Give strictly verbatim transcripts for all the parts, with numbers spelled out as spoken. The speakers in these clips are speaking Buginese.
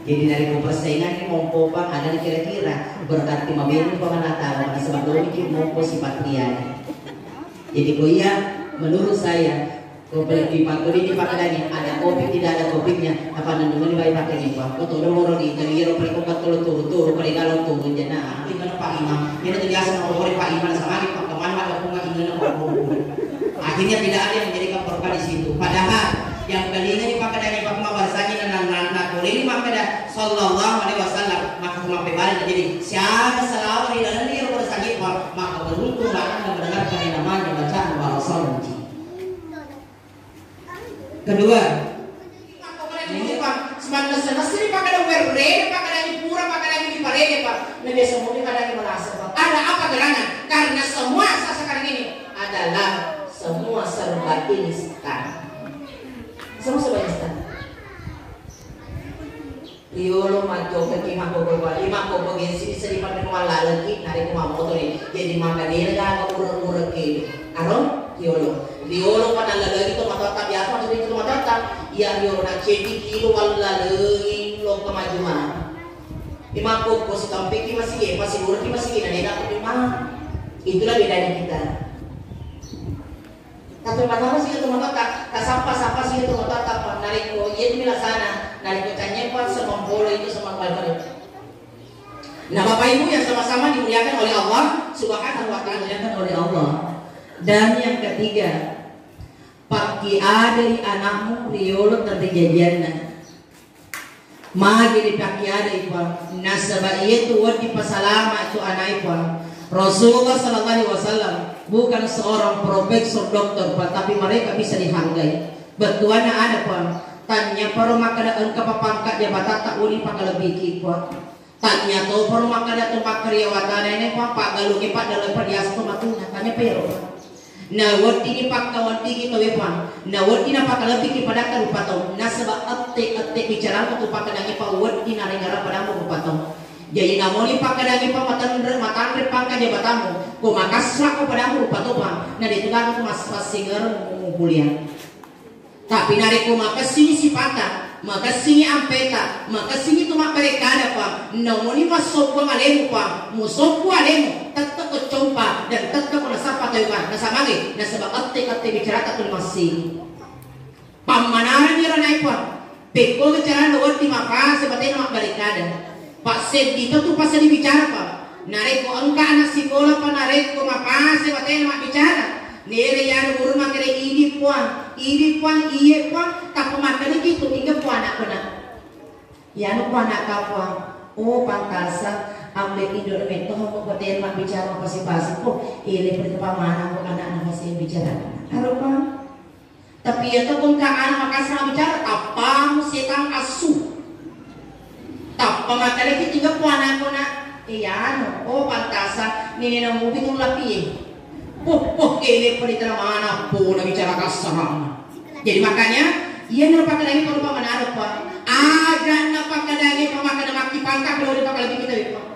Jadi narekko persaingangngi mompo pa, ada kira-kira, berarti mabelli pa manatala, nasaba dongiki mompo sifat liyana. Jadi ko iya, menurut saya, ko pe-, dipakkuling dipakkedangi, ada covid, tidak ada covidnya, apa nanti mau dibayar pakai nipa? Ko todo moro di, jadi iyaro paling ko turu-turu, paling kalau turun jana, itu kan Pak Imam, ini tuh biasa mau Pak Imam sama di Pak Kemana ada bunga ini. Akhirnya tidak ada yang menjadikan berkah di situ. Padahal yang kelima ini pakai dari Pak Imam bahasanya, nah, nah, nah, boleh ini pakai dah, sallallahu alaihi wasallam, maka cuma balik. Jadi siapa selalu di dalam dia pada sakit, Pak, maka beruntung bahkan mendengarkan yang namanya bacaan para salat. Kedua, ini, Pak, semangat senasri pakai ada werre, pakai ada pura, pakai ada di parede, Pak. Nah, biasa mau pakai ada merasa, Pak. Ada apa gerangan? Karena semua saat sekarang ini adalah semua serba instan. Semua serba instan. Riolo majjokaki makkokko bali, makkokko gengsi bisa dipanre ko mallalengki, narekko mammotori. Jadi maka dena gaga ureng-ureng kede. Aro? Riolo. Riolo pa nallalengki to matoatta biasa, maksudnya itu to matoatta. Iya riolo na ceddi kilo wallalengi lokka majjuma. Di makkokko sitampeki masigi, pasi urengki masigi, na dena terima. Itulah bedanya kita. Tapi pertama sih itu motor tak, tak sapa-sapa sih itu motor tak, Pak. Narekko iya tu bilasana, narekko canyepang semang polo itu semang polo. Nah, Bapak Ibu yang sama-sama dimuliakan oleh Allah Subhanahu wa Ta'ala. Dimuliakan oleh Allah. Dan yang ketiga, pakkiadai anakmu riolo terri jajianna. Magi dipakkiadai, Puang? Nasaba iyatu wedding pasalama tu anai, Puang. Rasulullah sallallahu alaihi wasallam bukan seorang profesor doktor, Puang, tapi mereka bisa dihargai. Bettuanna ada, Puang. Tanyaparo makkeda engka papangka jabatatta uni pakalebbiki, Puang. Tanya toparo makkeda tu makkariawatana ini, Puang, paggalungi paddalle padiasu tu matuna. Tanya pero. Naweddingi pakkaweddingi tauwe, Puang. Nawedding napakalebbiki padatta rupa tau. Nasaba ette-ette bicarangku tu pakkedangi, Puang, wedding narengerang padamu rupa tau. Jadi namoni pakkedangi, Puang, matanre, matanre pangka jabatammu. Ko makasra ko padamu rupa tau, Puang. Na detu gaga ko mas-, massingereng mukuliah. Tapi narekko makessingi sipata, makessingi ampeta, makessingi tu mabbarekada, Puang, namoni massoppuang alemu, Puang, musoppu alemu, tette'ko compa dan tette'ko nasappa tauwe, Puang. Nasaba magi? Nasaba ette-ette bicarata tu massingi. Pammanarang iro nai, Puang. Pekko bicarana wedding mapase batena mabbarekada. Passeddi to tu passeddi bicara, Pak. Narekko engka anak sikola, Pak, narekko mapase batena mabbicara, nere yanu guru makkeda, "Idi, Puang, idi, Puang, iye, Puang," tappa makkedaki tu, "Inga, Puang, anakku, nak." Yanu, Puang, anakku, Puang. Oh, pantasa, ambe indo metto ko batena mabbicara mapasi-pasi ko, ele pertama mana ko anak nafasi bicara. Aro, Puang. Tapi iya to ko engka ana makasra bicara, tappamu setang assu. Tappa makkedaki tiga puanakku, nak, eh, anu, oh, pantasa, nene namupi tu lapie. Poh, poh, ele padi tena mana, po na bicara kasarana. Jadi makanya, iya na pakkedangi pole pa manaro, Pak. Aja na pakkedangi pa makkeda makkipangka, kalau dipakkalebbi kita, Pak.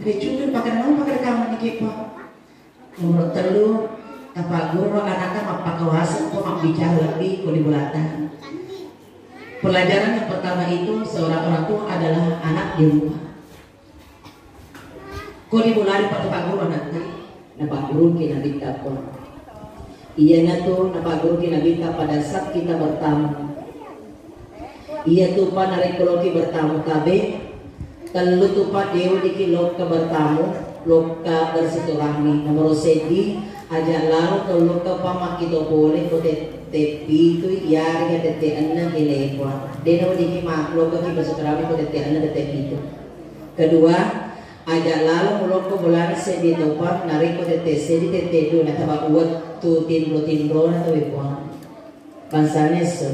Ricungi pakai nama pakai kamar niki, Pak. Nomor tellu, tapagguru anaknya mappakawasa ko mabbicara lebbi ko di bulata. Pelajaran yang pertama itu seorang orang tua adalah anak di rumah. Ko di bulari, Pak, tapagguru anaknya. Napagguruki Nabitta, Puang. Iyanatu napagguruki Nabitta pada saat kita bertamu. Iyatu, Pak, narekko loki bertamu tabe, tellu tu, Pak, de' weddikki lokka bertamu, lokka bersilaturahmi. Nomoro seddi, aja' lalo tau lokka, Pak, makkito pole ko tette' pitu, iyarega tette' enneng, Puang. De' naweddikki ma-, lokkaki bersilaturahmi ko tette' enneng, tette' pitu. Kedua, aja' lalo mulokko bolana seddi topa, narekko tette' seddi, tette' dua, nasaba' wettu tinro-tinrona tauwe, Puang. Bangsana esso.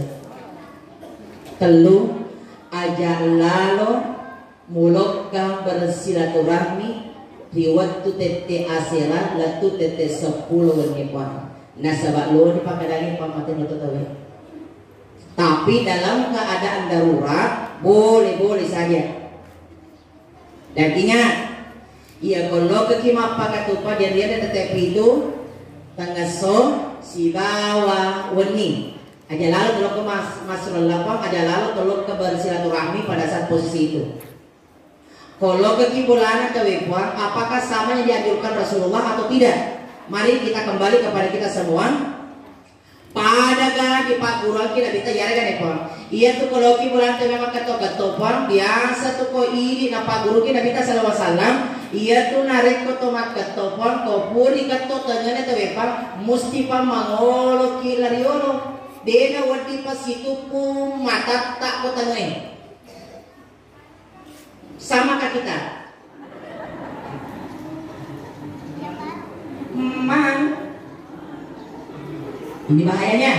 Tellu, aja' lalo mulokka bersilaturahmi ri wettu tette' asera lettu tette' seppulo wenni, Puang. Nasaba' loni pakkadangi pammatenna tauwe. Tapi dalam keadaan darurat, boleh-boleh saja. Dan ingat, iya ko lokkaki mappakatupa di anrianna tette' pitu, tengngesso sibawa wenni. Aja lalo tolokko mas masrolla Puang, aja lalo tolokko bersilaturahmi pada saat posisi itu. Ko lokki bolana tauwe Puang, apakah sama yang dianjurkan Rasulullah atau tidak? Mari kita kembali kepada kita semua. Pada ga dipagguruangki Nabitta iyarega ne Puang. Iyatu ko lokki bolana tauwe makketto-ketto Puang, biasa tu ko idi napagguruki Nabitta sallallahu alaihi wasallam, iyatu narekko to makketto Puang, ko puri ketto tengene tauwe Puang, musti Puang mangoloki lariolo. Dena wedding pasituppu matatta ko tengene. Sama ka kita? Mang. Ini bahayanya.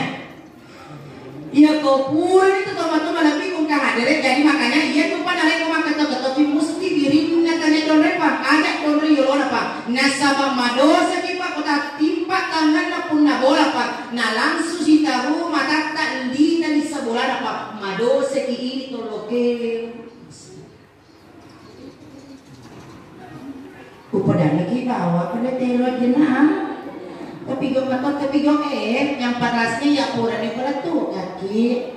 Iya ko purani tu toma-toma lebih kung kahadere, jadi makanya iya tu pa narekko makketto-ketto ki musti birinna tanya donre pa, aja donre yolona pa. Nasaba madosa ki pa kota timpa tanganna punna bola pa, na langsung sitaru matatta lina lissa bolana pa, madosa ki ini tolokele. Upadangeki bawa pada telo jenang. Tapi gong atau tapi gong eh, yang parasnya ya purane pala tu kaki.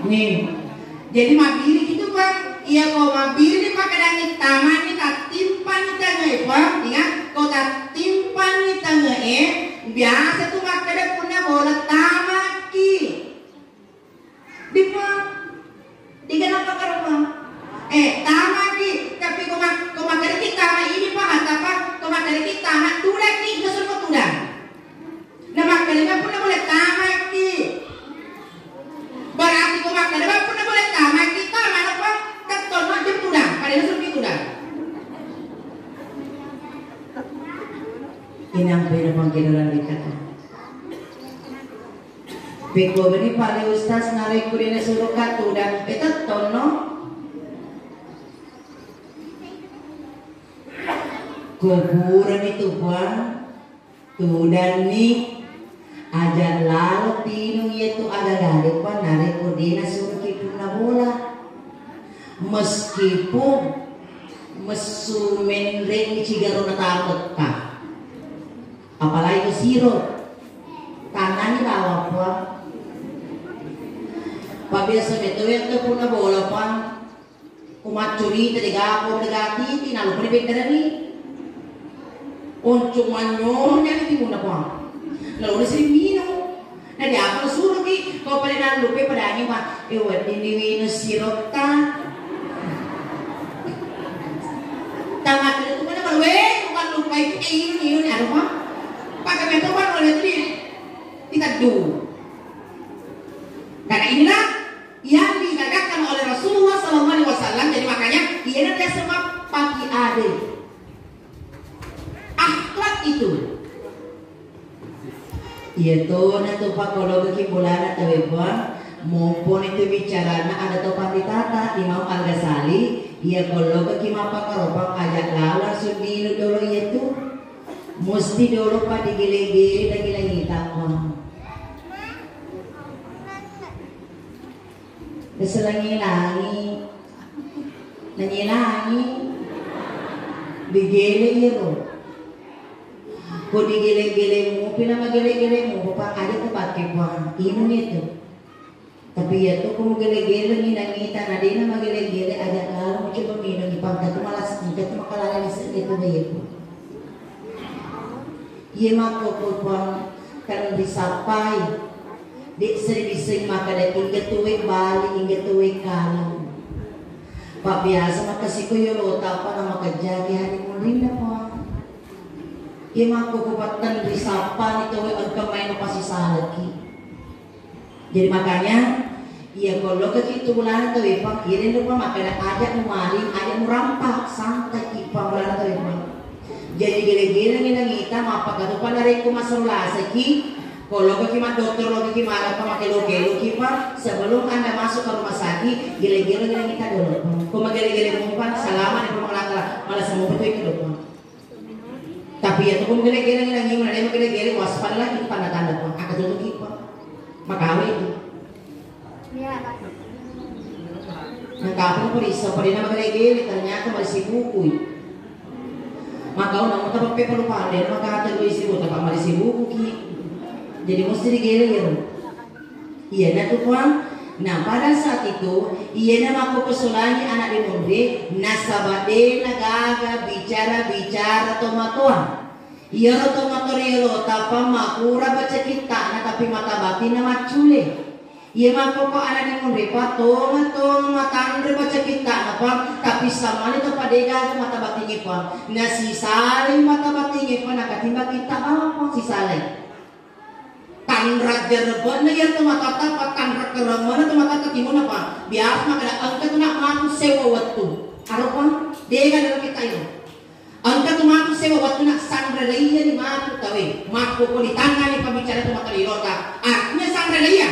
Nih, jadi mabiri gitu Pak. Iya ko mabiri nih pakai dangit taman nih, tak timpan nih tengah Pak. Ingat, ko tak timpan nih tengah eh, biasa tuh makan punna bola tamaki. Dipa, diga napa karapa? Eh, tamaki, tapi ko ma-, ko makkadaki tama ini pa, atau apa? Ko makkadaki tama tudaki, itu suruh tudang. Nah, makkadaki punna boleh tamaki. Berarti ko makkadaki punna boleh tamaki, tama apa? Tettono jam tudang, pada suruh tudang. Inang pera pangkedoran dikata. Pekko beni pale ustaz narekko de nasuro ka tudang, eh, tettonno. Ko purani tu Puang, tudanni, aja lalo tinung iya tu aga-aga de Puang narekko de nasuroki punna bola. Meskipun messu menreng cigarona tapetta. Apalagi ko siro, tangani bawa Puang. Pabiasa metto wettu punna bola Puang, ko maccurita dega ko dega titi, nalupani beddarani. Oncung manyonya ni timunna Puang. Lalu sering minum. Na diapa suruki, ko pada nallupe pada anima, eh, wedding ni wino sirotta. Tamat itu mana baru, eh, bukan lupa itu, eh, ini, ini, ada apa? Pakai metode apa, kalau itu di, kita do. Karena inilah yang ditegakkan oleh Rasulullah sallallahu alaihi wasallam. Jadi makanya, iya nanti sebab pagi ada. Akhlak itu. Iya tona tu pakkologaki bolana tauwe Puang, momponi tu bicarana ada tau panritata Imam Al-Ghazali, iya kollogaki mappakaropang aja lao langsung dinu dolo iya tu. Musti dolo pa digele-gele lagi-lagi tapang. Naselangi-langi, nanyilangi, digele iyaro. Ko digele-gele mupi na magele-gele mu, bapak aja tu pake Puang, inung itu. Tapi iya tu ko mugele-gele ni nangita na dena magele-gele aja lalo coba minung ipang tu malas, engka tu makalala lise itu deh itu. Iye makkokko Puang, kan risappai. Dek seri-seri makkeda, "Ingga tuwe bali, ingga tuwe kalu." Pabbiasa makkasiko yolota, apa na makajjaki hari munrinna Puang. Iye makkokko patteng risappani tauwe engka maino pasisalaki. Jadi makanya, iya ko lokaki tu bolana tauwe Puang, iya denro Puang makkeda aja mumaling, aja murampa, santaki Puang bolana tauwe Puang. Jadi gele-gele ni nangita, mappakatupa narekko masero lasaki, ko lokaki maddokter, lokaki marapa, makelo-keloki Puang, sebelum Anda masuk ke rumah sakit, gele-gele ni nangita dolo Puang. Ko magele-gele mupa, salama ni Puang, malah, malah semua betul itu Puang. Tapi iya tu ko magele-gele ni nangi, mana dia magele-gele, waspada lagi tanda-tanda Puang. Akka tutuki Puang. Makawe itu. Nangka apa ko risa, pada nama gele-gele, ternyata masih buku. Maka una muta pepe perlu pande, maka hati lu isi buku, tapi masih buku ki. Jadi musti digere iyaro. Iyana tu puang. Nah, pada saat itu iyana makkokko solangi anak de monri nasaba de na gaga bicara-bicara tomatoa. Iyaro tomatoa riolo tappa makura baca kittana tapi mata batinna maccule. Iya makkokko anak de monri pa tonga-tonga matanre baca kittana pa tapi samani to pa de gaga mata batinge pa. Nasisalai mata batinge pa nakatimbang kitta bawang pa sisalai. Tanra jerebenna iya tomatoatta pa tanra keremmenna tomatoatta timunna pa. Biasa makkeda engka tu nak matu sewa wettu. Aropa dega dalam kita itu. Engka tu matu sewa wettu nak sanre iya di matu tawe. Makko ko ditangani pembicara tomatoa ilota. Artinya sanre iya.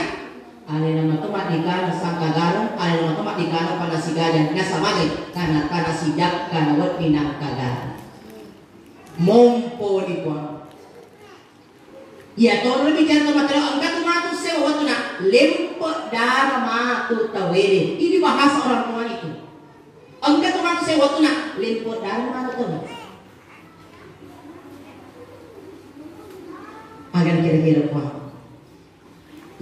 Alena matu maddikana sangkagareng, alena matu maddikana panasigaja. Nasamagai karena tanasidak karena wedding nangkagareng. Mompo di puang. Iya toro bicara to matero engka tu matu sewa wettu na lempe dara matu tawere. Ini bahasa orang tua itu. Engka tu matu sewa wettu na lempe dara matu tawere. Agar kira-kira puang.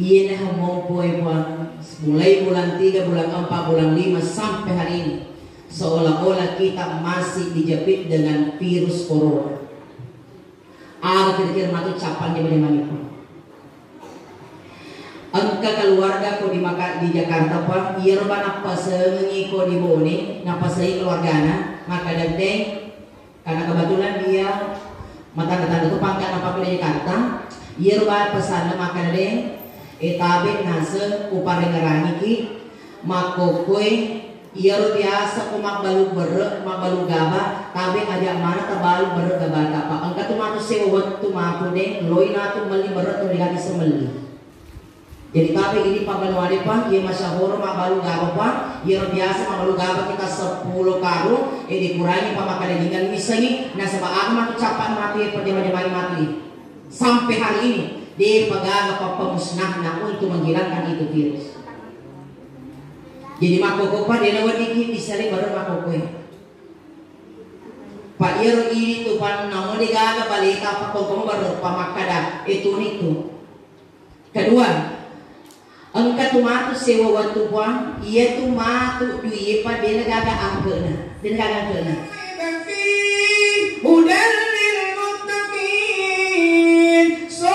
Iya nah mompo e puang. Mulai bulan tiga, bulan empat, bulan lima sampai hari ini seolah-olah kita masih dijepit dengan virus corona. Aga kira-kira matu cappan jama-jamang iko. Engka keluarga ko di maka di Jakarta pa, iyaro ba nappasengengi ko di Bone, nappasengi keluargana, makkeda deng, karena kebetulan dia matanda-tanda tu pangkat apa di Jakarta, iyaro ba pesanna makkeda deng, e tabe naseng uparengerangiki, makkokkoe Iyaro biasa ko mabbalu berre, mabbalu gaba, tabe aja mana tabalu berre gabata, pa engka tu matu sewa wettu matu deng, loi natu melli berre tu digati semelli. Jadi tabe ini pabbalu ade pa, iya masyahoro mabbalu gaba pa, iyaro biasa mabbalu gaba kita seppulo karung, e dikurangi pa makkeda dingan misengi, nasaba aga matu cappa matu e pajama-jamai matu e. Sampai hari ini, de pagaga pappamusnahna untuk menghilangkan itu virus. Jadi makkokko pa dena weddikki bissare bareng makkokkoe. Pa iyaro idi tu panna mo de gaga baleta pa kongkong bareng pa makkada e tuni tu. Kedua, engka tu matu sewa wettu puang, iya tu matu dui pa dena gaga angkena, dena gaga angkena.